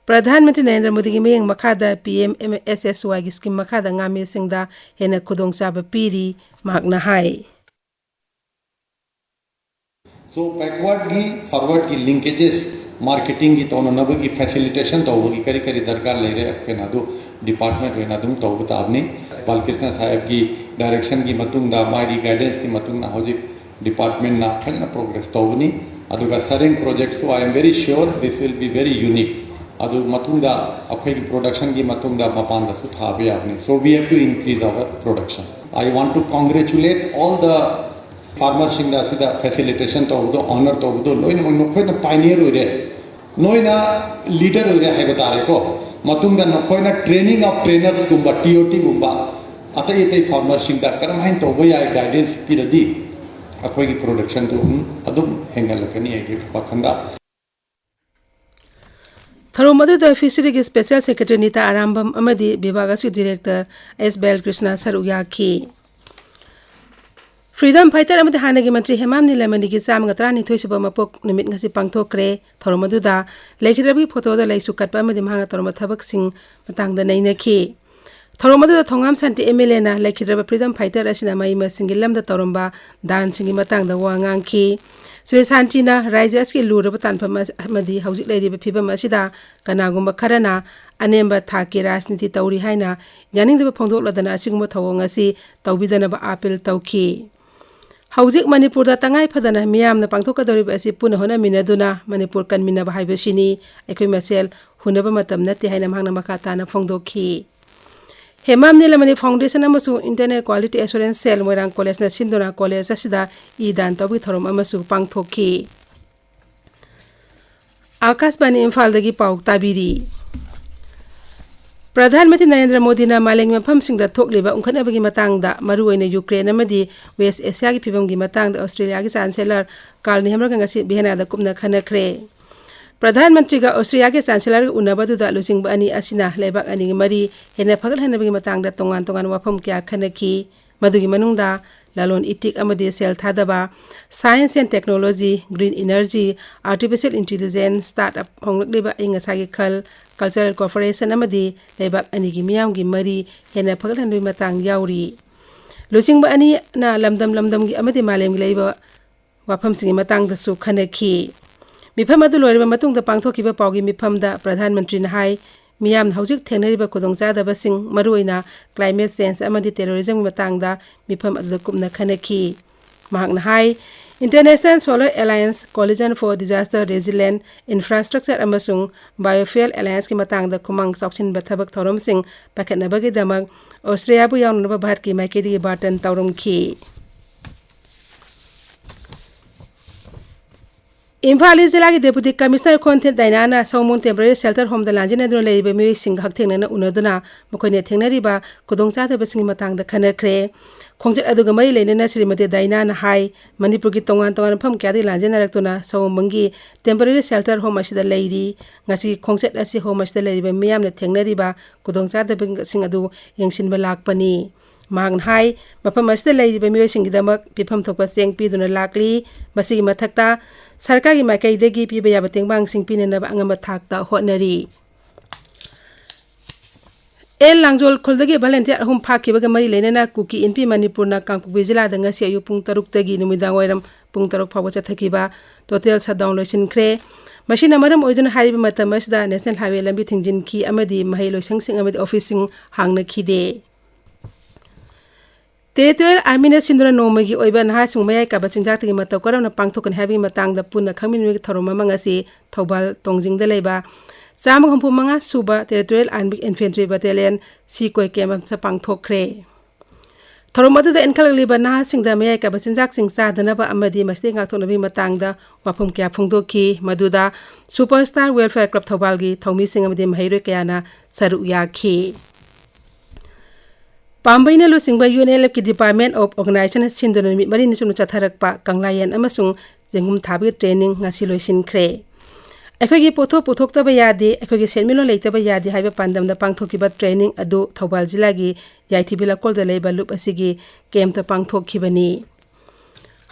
ꯄ꯭ꯔꯙꯥꯟ ꯃꯟꯇ꯭ꯔꯤ ꯅꯔꯦꯟꯗ꯭ꯔ ꯃꯣꯗꯤꯒꯤ ꯃꯤꯠꯌꯦꯡ ꯃꯈꯥꯗ P M M S S Yꯒꯤ scheme ꯃꯈꯥꯗ ꯉꯥꯃꯤꯁꯤꯡꯗ ꯍꯦꯟꯅ ꯈꯨꯗꯣꯡꯆꯥꯕ ꯄꯤꯔꯤ, ꯃꯍꯥꯛꯅ ꯍꯥꯏ꯫ So backwardꯒꯤ forwardꯒꯤ linkages, marketingꯒꯤ ꯇꯧꯅꯅꯕꯒꯤ facilitation ꯇꯧꯕꯒꯤ ꯀꯔꯤ ꯀꯔꯤ ꯗꯔꯀꯥꯔ ꯂꯩꯔꯦ, ꯑꯩꯈꯣꯏꯅ ꯑꯗꯨ department ꯑꯣꯏꯅ ꯑꯗꯨꯝ ꯇꯧꯕ ꯇꯥꯕꯅꯤ꯫ ꯕꯥꯂꯀ꯭ꯔꯤꯁꯅ ꯁꯥꯍꯦꯕꯀꯤ directionꯒꯤ ꯃꯇꯨꯡꯗ, ꯃꯥꯒꯤ guidanceꯀꯤ ꯃꯇꯨꯡꯗ ꯍꯧꯖꯤꯛ departmentꯅ ꯐꯖꯅ progress ꯇꯧꯕꯅꯤ꯫ ꯑꯗꯨꯒ ꯁꯔꯦꯡ projectꯁꯨ, I am very sure this will be very unique꯫ ꯑꯗꯨ ꯃꯇꯨꯡꯗ ꯑꯩꯈꯣꯏꯒꯤ productionꯒꯤ ꯃꯇꯨꯡꯗ ꯃꯄꯥꯟꯗꯁꯨ ꯊꯥꯕ ꯌꯥꯕꯅꯤ꯫ So we have to increase our production. I want to congratulate all the farmerꯁꯤꯡꯗ ꯑꯁꯤꯗ facilitation ꯇꯧꯕꯗꯣ, honour ꯇꯧꯕꯗꯣ, ꯂꯣꯏꯅꯃꯛ ꯅꯈꯣꯏꯅ pioneer ꯑꯣꯏꯔꯦ, ꯅꯣꯏꯅ leader ꯑꯣꯏꯔꯦ ꯍꯥꯏꯕ ꯇꯥꯔꯦꯀꯣ꯫ ꯃꯇꯨꯡꯗ ꯅꯈꯣꯏꯅ training of trainersꯀꯨꯝꯕ, T O Tꯒꯨꯝꯕ, ꯑꯇꯩ ꯑꯇꯩ farmerꯁꯤꯡꯗ ꯀꯔꯝꯍꯥꯏꯅ ꯇꯧꯕ ꯌꯥꯏ guidance ꯄꯤꯔꯗꯤ ꯑꯩꯈꯣꯏꯒꯤ productionꯗꯨ ꯑꯗꯨꯝ ꯍꯦꯟꯒꯠꯂꯛꯀꯅꯤ ꯍꯥꯏꯕꯒꯤ ꯋꯥꯈꯜꯗ꯫ ꯊꯧꯔꯝ ꯑꯗꯨꯗ ꯐꯤꯁꯔꯤꯒꯤ ꯁ꯭ꯄꯦꯁꯦꯜ ꯁꯦꯀ꯭ꯔꯦꯇꯔꯤ ꯅꯤꯇꯥ ꯑꯔꯥꯝꯕꯝ ꯑꯃꯗꯤ ꯕꯤꯚꯥꯒꯁꯀꯤ ꯗꯤꯔꯦꯛꯇꯔ ꯑꯦꯁ ꯕꯦꯜꯀ꯭ꯔꯤꯁꯅ ꯁꯔꯨꯛ ꯌꯥꯈꯤ꯫ ꯐ꯭ꯔꯤꯗꯝ ꯐꯥꯏꯇꯔ ꯑꯃꯗꯤ ꯍꯥꯟꯅꯒꯤ ꯃꯟꯇ꯭ꯔꯤ ꯍꯦꯃꯥꯝ ꯅꯤꯂꯃꯅꯤꯒꯤ ꯆꯥꯝꯃꯒ ꯇꯔꯥꯅꯤꯊꯣꯏ ꯁꯨꯕ ꯃꯄꯣꯛ ꯅꯨꯃꯤꯠ ꯉꯁꯤ ꯄꯥꯡꯊꯣꯛꯈ꯭ꯔꯦ꯫ ꯊꯧꯔꯝ ꯑꯗꯨꯗ ꯂꯩꯈꯤꯗ꯭ꯔꯕꯒꯤ ꯐꯣꯇꯣꯗ ꯂꯩꯁꯨ ꯀꯠꯄ ꯑꯃꯗꯤ ꯃꯍꯥꯛꯅ ꯇꯧꯔꯝꯕ ꯊꯕꯛꯁꯤꯡ ꯃꯇꯥꯡꯗ ꯅꯩꯅꯈꯤ꯫ ꯊꯧꯔꯝ ꯑꯗꯨꯗ ꯊꯣꯉꯥꯝ ꯁꯥꯟꯇꯤ ꯑꯦꯝ ꯑꯦꯜ ꯑꯦꯅ ꯂꯩꯈꯤꯗ꯭ꯔꯕ ꯐ꯭ꯔꯤꯗꯝ ꯐꯥꯏꯇꯔ ꯑꯁꯤꯅ ꯃꯍꯩ ꯃꯁꯤꯡꯒꯤ ꯂꯝꯗ ꯇꯧꯔꯝꯕ ꯗꯥꯟꯁꯤꯡꯒꯤ ꯃꯇꯥꯡꯗ ꯋꯥ ꯉꯥꯡꯈꯤ꯫ ꯁ꯭ꯔꯤ ꯁꯥꯟꯇꯤꯅ ꯔꯥꯖ꯭ꯌ ꯑꯁꯤꯒꯤ ꯂꯨꯔꯕ ꯇꯥꯟꯐꯝ ꯑꯁ-, ꯑꯃꯗꯤ ꯍꯧꯖꯤꯛ ꯂꯩꯔꯤꯕ ꯐꯤꯕꯝ ꯑꯁꯤꯗ ꯀꯅꯥꯒꯨꯝꯕ ꯈꯔꯅ ꯑꯅꯦꯝꯕ ꯊꯥꯛꯀꯤ ꯔꯥꯖꯅꯤꯇꯤ ꯇꯧꯔꯤ ꯍꯥꯏꯅ ꯌꯥꯅꯤꯡꯗꯕ ꯐꯣꯡꯗꯣꯛꯂꯗꯅ ꯑꯁꯤꯒꯨꯝꯕ ꯊꯧꯑꯣꯡ ꯑꯁꯤ ꯇꯧꯕꯤꯗꯅꯕ ꯑꯥꯄꯤꯜ ꯇꯧꯈꯤ꯫ ꯍꯧꯖꯤꯛ ꯃꯅꯤꯄꯨꯔꯗ ꯇꯉꯥꯏ ꯐꯗꯅ ꯃꯤꯌꯥꯝꯅ ꯄꯥꯡꯊꯣꯛꯀꯗꯧꯔꯤꯕ ꯑꯁꯤ ꯄꯨꯟꯅ ꯍꯣꯠꯅꯃꯤꯟꯅꯗꯨꯅ ꯃꯅꯤꯄꯨꯔ ꯀꯟꯃꯤꯟꯅꯕ ꯍꯥꯏꯕꯁꯤꯅꯤ, ꯑꯩꯈꯣꯏ ꯃꯁꯦꯜ ꯍꯨꯟꯅꯕ ꯃꯇꯝ ꯅꯠꯇꯦ ꯍꯥꯏꯅ ꯃꯍꯥꯛꯅ ꯃꯈꯥ ꯇꯥꯅ ꯐꯣꯡꯗꯣꯛꯈꯤ꯫ ꯍꯦꯃꯥꯝ ꯅꯤꯂꯃꯅꯤ ꯐꯥꯎꯟꯗꯦꯁꯟ ꯑꯃꯁꯨꯡ ꯏꯟꯇꯔꯅꯦꯜ ꯀ꯭ꯋꯥꯂꯤꯇꯤ ꯑꯦꯁꯨꯔꯦꯟꯁ ꯁꯦꯜ ꯃꯣꯏꯔꯥꯡ ꯀꯣꯂꯦꯖꯅ ꯁꯤꯟꯗꯨꯅ ꯀꯣꯂꯦꯖ ꯑꯁꯤꯗ ꯏ ꯗꯥꯟ ꯇꯧꯕꯒꯤ ꯊꯧꯔꯝ ꯑꯃꯁꯨ ꯄꯥꯡꯊꯣꯛꯈꯤ꯫ ꯑꯥꯀꯥꯁꯕꯥꯅꯤ ꯏꯝꯐꯥꯜꯗꯒꯤ ꯄꯥꯎ ꯇꯥꯕꯤꯔꯤ꯫ ꯄ꯭ꯔꯙꯥꯟ ꯃꯟꯇ꯭ꯔꯤ ꯅꯔꯦꯟꯗ꯭ꯔ ꯃꯣꯗꯤꯅ ꯃꯥꯂꯦꯝꯒꯤ ꯃꯐꯝꯁꯤꯡꯗ ꯊꯣꯛꯂꯤꯕ ꯎꯪꯈꯠꯅꯕꯒꯤ ꯃꯇꯥꯡꯗ, ꯃꯔꯨꯑꯣꯏꯅ ꯌꯨꯀ꯭ꯔꯦꯟ ꯑꯃꯗꯤ ꯋꯦꯁ ꯑꯦꯁꯤꯌꯥꯒꯤ ꯐꯤꯕꯝꯒꯤ ꯃꯇꯥꯡꯗ ꯑꯣꯁꯇ꯭ꯔꯦꯂꯤꯌꯥꯒꯤ ꯆꯥꯟꯁꯦꯂꯔ ꯀꯥꯔꯜ ꯅꯦꯍꯃꯔꯒ ꯉꯁꯤ ꯚꯤꯌꯦꯅꯥꯗ ꯀꯨꯞꯅ ꯈꯟꯅꯈ꯭ꯔꯦ꯫ ꯄ꯭ꯔꯙꯥꯟ ꯃꯟꯇ꯭ꯔꯤꯒ ꯑꯣꯁꯇ꯭ꯔꯤꯌꯥꯒꯤ ꯆꯥꯟꯁꯦꯂꯔꯒ ꯎꯅꯕꯗꯨꯗ ꯂꯨꯆꯤꯡꯕ ꯑꯅꯤ ꯑꯁꯤꯅ ꯂꯩꯕꯥꯛ ꯑꯅꯤꯒꯤ ꯃꯔꯤ ꯍꯦꯟꯅ ꯐꯒꯠꯍꯟꯅꯕꯒꯤ ꯃꯇꯥꯡꯗ ꯇꯣꯉꯥꯟ ꯇꯣꯉꯥꯟꯕ ꯋꯥꯐꯝ ꯀꯌꯥ ꯈꯟꯅꯈꯤ꯫ ꯃꯗꯨꯒꯤ ꯃꯅꯨꯡꯗ ꯂꯂꯣꯟ ꯏꯇꯤꯛ ꯑꯃꯗꯤ ꯁꯦꯜ ꯊꯥꯗꯕ, science and technology, green energy, artificial intelligence, startup, ꯍꯣꯡꯂꯛꯂꯤꯕ ꯑꯏꯪ ꯑꯁꯥꯒꯤ ꯈꯜ, cultural cooperation ꯑꯃꯗꯤ ꯂꯩꯕꯥꯛ ꯑꯅꯤꯒꯤ ꯃꯤꯌꯥꯝꯒꯤ ꯃꯔꯤ ꯍꯦꯟꯅ ꯐꯒꯠꯍꯟꯕꯒꯤ ꯃꯇꯥꯡ ꯌꯥꯎꯔꯤ꯫ ꯂꯨꯆꯤꯡꯕ ꯑꯅꯤꯅ ꯂꯝꯗꯝ ꯂꯝꯗꯝꯒꯤ ꯑꯃꯗꯤ ꯃꯥꯂꯦꯝꯒꯤ ꯂꯩꯔꯤꯕ ꯋꯥꯐꯝꯁꯤꯡꯒꯤ ꯃꯇꯥꯡꯗꯁꯨ ꯈꯟꯅꯈꯤ꯫ ꯃꯤꯐꯝ ꯑꯗꯨ ꯂꯣꯏꯔꯕ ꯃꯇꯨꯡꯗ ꯄꯥꯡꯊꯣꯛꯈꯤꯕ ꯄꯥꯎꯒꯤ ꯃꯤꯐꯝꯗ ꯄ꯭ꯔꯙꯥꯟ ꯃꯟꯇ꯭ꯔꯤꯅ ꯍꯥꯏ, ꯃꯤꯌꯥꯝꯅ ꯍꯧꯖꯤꯛ ꯊꯦꯡꯅꯔꯤꯕ ꯈꯨꯗꯣꯡꯆꯥꯗꯕꯁꯤꯡ, ꯃꯔꯨꯑꯣꯏꯅ climate change ꯑꯃꯗꯤ terrorismꯒꯤ ꯃꯇꯥꯡꯗ ꯃꯤꯐꯝ ꯑꯗꯨꯗ ꯀꯨꯞꯅ ꯈꯟꯅꯈꯤ꯫ ꯃꯍꯥꯛꯅ ꯍꯥꯏ, International Solar Alliance, Coalition for Disaster Resilient Infrastructure ꯑꯃꯁꯨꯡ Biofuel Allianceꯀꯤ ꯃꯇꯥꯡꯗ ꯈꯨꯃꯥꯡ ꯆꯥꯎꯁꯤꯟꯕ ꯊꯕꯛ ꯊꯧꯔꯝꯁꯤꯡ ꯄꯥꯏꯈꯠꯅꯕꯒꯤꯗꯃꯛ ꯑꯣꯁꯇ꯭ꯔꯤꯌꯥꯕꯨ ꯌꯥꯎꯅꯅꯕ ꯚꯥꯔꯠꯀꯤ ꯃꯥꯏꯀꯩꯗꯒꯤ ꯕꯥꯔꯇꯟ ꯇꯧꯔꯝꯈꯤ꯫ ꯏꯝꯐꯥꯜ ꯏꯁ ꯖꯤꯂꯥꯒꯤ Deputy Commissioner ꯈꯣꯟꯊꯦꯠ ꯗꯥꯏꯅꯥꯅ ꯁꯑꯣꯝꯕꯨꯡ Temporary Shelter Homeꯗ ꯂꯥꯟꯖꯦꯟꯅꯗꯨꯅ ꯂꯩꯔꯤꯕ ꯃꯤꯑꯣꯏꯁꯤꯡꯒ ꯍꯛꯊꯦꯡꯅꯅ ꯎꯅꯗꯨꯅ ꯃꯈꯣꯏꯅ ꯊꯦꯡꯅꯔꯤꯕ ꯈꯨꯗꯣꯡꯆꯥꯗꯕꯁꯤꯡꯒꯤ ꯃꯇꯥꯡꯗ ꯈꯟꯅꯈ꯭ꯔꯦ꯫ ꯈꯣꯡꯆꯠ ꯑꯗꯨꯒ ꯃꯔꯤ ꯂꯩꯅꯅ ꯁ꯭ꯔꯤꯃꯇꯤ ꯗꯥꯏꯅꯥꯅ ꯍꯥꯏ, ꯃꯅꯤꯄꯨꯔꯒꯤ ꯇꯣꯉꯥꯟ ꯇꯣꯉꯥꯟꯕ ꯃꯐꯝ ꯀꯌꯥꯗꯒꯤ ꯂꯥꯟꯖꯦꯟꯅꯔꯛꯇꯨꯅ ꯁꯑꯣꯝꯕꯨꯡꯒꯤ Temporary Shelter Home ꯑꯁꯤꯗ ꯂꯩꯔꯤ꯫ ꯉꯁꯤ ꯈꯣꯡꯆꯠ ꯑꯁꯤ Home ꯑꯁꯤꯗ ꯂꯩꯔꯤꯕ ꯃꯤꯌꯥꯝꯅ ꯊꯦꯡꯅꯔꯤꯕ ꯈꯨꯗꯣꯡꯆꯥꯗꯕꯁꯤꯡ ꯑꯗꯨ ꯌꯦꯡꯁꯤꯟꯕ ꯂꯥꯛꯄꯅꯤ꯫ ꯃꯍꯥꯛꯅ ꯍꯥꯏ, ꯃꯐꯝ ꯑꯁꯤꯗ ꯂꯩꯔꯤꯕ ꯃꯤꯑꯣꯏꯁꯤꯡꯒꯤꯗꯃꯛ ꯄꯤꯐꯝ ꯊꯣꯛꯄ ꯆꯦꯡ ꯄꯤꯗꯨꯅ ꯂꯥꯛꯂꯤ꯫ ꯃꯁꯤꯒꯤ ꯃꯊꯛꯇ ꯁꯔꯀꯥꯔꯒꯤ ꯃꯥꯏꯀꯩꯗꯒꯤ ꯄꯤꯕ ꯌꯥꯕ ꯇꯦꯡꯕꯥꯡꯁꯤꯡ ꯄꯤꯅꯅꯕ ꯑꯉꯝꯕ ꯊꯥꯛꯇ ꯍꯣꯠꯅꯔꯤ꯫ ꯑꯦꯜ ꯂꯥꯡꯖꯣꯜ ꯈꯨꯜꯗꯒꯤ volunteer ꯑꯍꯨꯝ ꯐꯥꯈꯤꯕꯒ ꯃꯔꯤ ꯂꯩꯅꯅ ꯀꯨꯀꯤ ꯏꯟꯄꯤ ꯃꯅꯤꯄꯨꯔꯅ ꯀꯥꯡꯄꯣꯛꯄꯤ ꯖꯤꯂꯥꯗ ꯉꯁꯤ ꯑꯌꯨꯛ ꯄꯨꯡ ꯇꯔꯨꯛꯇꯒꯤ ꯅꯨꯃꯤꯗꯥꯡ ꯋꯥꯏꯔꯝ ꯄꯨꯡ ꯇꯔꯨꯛ ꯐꯥꯎꯕ ꯆꯠꯊꯈꯤꯕ total shutdown ꯂꯣꯏꯁꯤꯟꯈ꯭ꯔꯦ꯫ ꯃꯁꯤꯅ ꯃꯔꯝ ꯑꯣꯏꯗꯨꯅ ꯍꯥꯏꯔꯤꯕ ꯃꯇꯝ ꯑꯁꯤꯗ National Highway ꯂꯝꯕꯤ ꯊꯤꯡꯖꯤꯟꯈꯤ ꯑꯃꯗꯤ ꯃꯍꯩ ꯂꯣꯏꯁꯪꯁꯤꯡ ꯑꯃꯗꯤ officeꯁꯤꯡ ꯍꯥꯡꯅꯈꯤꯗꯦ꯫ Territorial Armyꯅ ꯁꯤꯟꯗꯨꯅ ꯅꯣꯡꯃꯒꯤ ꯑꯣꯏꯕ ꯅꯍꯥꯁꯤꯡ ꯃꯌꯥꯏ ꯀꯥꯕ ꯆꯤꯟꯖꯥꯛꯇꯒꯤ ꯃꯇꯧ ꯀꯔꯝꯅ ꯄꯥꯡꯊꯣꯛꯀꯅꯤ ꯍꯥꯏꯕꯒꯤ ꯃꯇꯥꯡꯗ ꯄꯨꯟꯅ ꯈꯪꯃꯤꯟꯅꯕꯒꯤ ꯊꯧꯔꯝ ꯑꯃ ꯉꯁꯤ ꯊꯧꯕꯥꯜ ꯇꯣꯡꯖꯤꯡꯗ ꯂꯩꯕ ꯆꯥꯝꯃ ꯍꯨꯝꯐꯨ ꯃꯉꯥ ꯁꯨꯕ Territorial Army Infantry Battalion ꯁꯤꯀꯣꯏ camp ꯑꯃꯗ ꯄꯥꯡꯊꯣꯛꯈ꯭ꯔꯦ꯫ ꯊꯧꯔꯝ ꯑꯗꯨꯗ ꯏꯟꯈꯠꯂꯛꯂꯤꯕ ꯅꯍꯥꯁꯤꯡꯗ ꯃꯌꯥꯏ ꯀꯥꯕ ꯆꯤꯟꯖꯥꯛꯁꯤꯡ ꯆꯥꯗꯅꯕ ꯑꯃꯗꯤ ꯃꯁꯤꯗꯒꯤ ꯉꯥꯛꯊꯣꯛꯅꯕꯒꯤ ꯃꯇꯥꯡꯗ ꯋꯥꯐꯝ ꯀꯌꯥ ꯐꯣꯡꯗꯣꯛꯈꯤ꯫ ꯃꯗꯨꯗ Super Star Welfare Club ꯊꯧꯕꯥꯜꯒꯤ ꯊꯧꯃꯤꯁꯤꯡ ꯑꯃꯗꯤ ꯃꯍꯩꯔꯣꯏ ꯀꯌꯥꯅ ꯁꯔꯨꯛ ꯌꯥꯈꯤ꯫ ꯄꯥꯝꯕꯩꯅ ꯂꯨꯆꯤꯡꯕ UNLFꯀꯤ Department of Organisation ꯁꯤꯟꯗꯨꯅ ꯅꯨꯃꯤꯠ ꯃꯔꯤꯅꯤ ꯆꯨꯞꯅ ꯆꯠꯊꯔꯛꯄ ꯀꯪꯂꯥꯌꯦꯟ ꯑꯃꯁꯨꯡ ꯆꯦꯡꯒꯨꯝ ꯊꯥꯕꯒꯤ training ꯉꯁꯤ ꯂꯣꯏꯁꯤꯟꯈ꯭ꯔꯦ꯫ ꯑꯩꯈꯣꯏꯒꯤ ꯄꯣꯠꯊꯣꯛ ꯄꯨꯊꯣꯛꯇꯕ ꯌꯥꯗꯦ, ꯑꯩꯈꯣꯏꯒꯤ ꯁꯦꯟꯃꯤꯠꯂꯣꯟ ꯂꯩꯇꯕ ꯌꯥꯗꯦ ꯍꯥꯏꯕ ꯄꯥꯟꯗꯝꯗ ꯄꯥꯡꯊꯣꯛꯈꯤꯕ training ꯑꯗꯨ ꯊꯧꯕꯥꯜ ꯖꯤꯂꯥꯒꯤ ꯌꯥꯏꯊꯤꯕꯤ ꯂꯩꯀꯣꯜꯗ ꯂꯩꯕ ꯂꯨꯞ ꯑꯁꯤꯒꯤ campꯇ ꯄꯥꯡꯊꯣꯛꯈꯤꯕꯅꯤ꯫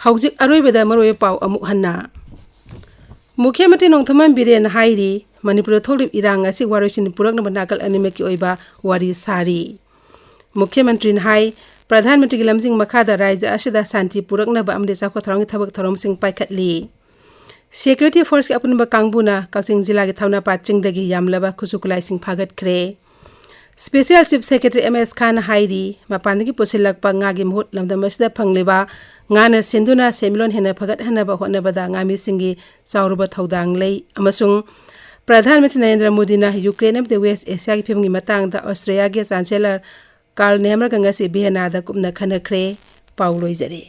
ꯍꯧꯖꯤꯛ ꯑꯔꯣꯏꯕꯗ ꯃꯔꯨꯑꯣꯏꯕ ꯄꯥꯎ ꯑꯃꯨꯛ ꯍꯟꯅ꯫ ꯃꯨꯈ꯭ꯌ ꯃꯟꯇ꯭ꯔꯤ ꯅꯣꯡꯊꯣꯝꯕꯝ ꯕꯤꯔꯦꯟꯅ ꯍꯥꯏꯔꯤ, ꯃꯅꯤꯄꯨꯔꯗ ꯊꯣꯛꯂꯤꯕ ꯏꯔꯥꯡ ꯑꯁꯤ ꯋꯥꯔꯣꯏꯁꯤꯟ ꯄꯨꯔꯛꯅꯕ ꯅꯥꯀꯜ ꯑꯅꯤꯃꯛꯀꯤ ꯑꯣꯏꯕ ꯋꯥꯔꯤ ꯁꯥꯔꯤ꯫ ꯃꯨꯈ꯭ꯌ ꯃꯟꯇ꯭ꯔꯤꯅ ꯍꯥꯏ, ꯄ꯭ꯔꯙꯥꯟ ꯃꯟꯇ꯭ꯔꯤꯒꯤ ꯂꯝꯖꯤꯡ ꯃꯈꯥꯗ ꯔꯥꯖ꯭ꯌ ꯑꯁꯤꯗ ꯁꯥꯟꯇꯤ ꯄꯨꯔꯛꯅꯕ ꯑꯃꯗꯤ ꯆꯥꯎꯈꯠ ꯊꯧꯔꯥꯡꯒꯤ ꯊꯕꯛ ꯊꯧꯔꯝꯁꯤꯡ ꯄꯥꯏꯈꯠꯂꯤ꯫ Security Forceꯀꯤ ꯑꯄꯨꯟꯕ ꯀꯥꯡꯕꯨꯅ ꯀꯛꯆꯤꯡ ꯖꯤꯂꯥꯒꯤ ꯊꯝꯅꯥꯄꯥꯠ ꯆꯤꯡꯗꯒꯤ ꯌꯥꯝꯂꯕ ꯈꯨꯠꯁꯨ ꯈꯨꯠꯂꯥꯏꯁꯤꯡ ꯐꯥꯒꯠꯈ꯭ꯔꯦ꯫ Special Chief Secretary M S ꯈꯥꯟꯅ ꯍꯥꯏꯔꯤ, ꯃꯄꯥꯟꯗꯒꯤ ꯄꯨꯁꯤꯜꯂꯛꯄ ꯉꯥꯒꯤ ꯃꯍꯨꯠ ꯂꯝꯗꯝ ꯑꯁꯤꯗ ꯐꯪꯂꯤꯕ ꯉꯥꯅ ꯁꯤꯟꯗꯨꯅ ꯁꯦꯟꯃꯤꯠꯂꯣꯟ ꯍꯦꯟꯅ ꯐꯒꯠꯍꯟꯅꯕ ꯍꯣꯠꯅꯕꯗ ꯉꯥꯃꯤꯁꯤꯡꯒꯤ ꯆꯥꯎꯔꯕ ꯊꯧꯗꯥꯡ ꯂꯩ ꯑꯃꯁꯨꯡ ꯄ꯭ꯔꯙꯥꯟ ꯃꯟꯇ꯭ꯔꯤ ꯅꯔꯦꯟꯗ꯭ꯔ ꯃꯣꯗꯤꯅ ꯌꯨꯀ꯭ꯔꯦꯟ ꯑꯃꯗꯤ West Asiaꯒꯤ ꯐꯤꯕꯝꯒꯤ ꯃꯇꯥꯡꯗ ꯑꯣꯁꯇ꯭ꯔꯤꯌꯥꯒꯤ Chancellor Karl Nehammerꯒ ꯉꯁꯤ ꯚꯤꯌꯦꯅꯥꯗ ꯀꯨꯞꯅ ꯈꯟꯅꯈ꯭ꯔꯦ꯫ ꯄꯥꯎ ꯂꯣꯏꯖꯔꯦ꯫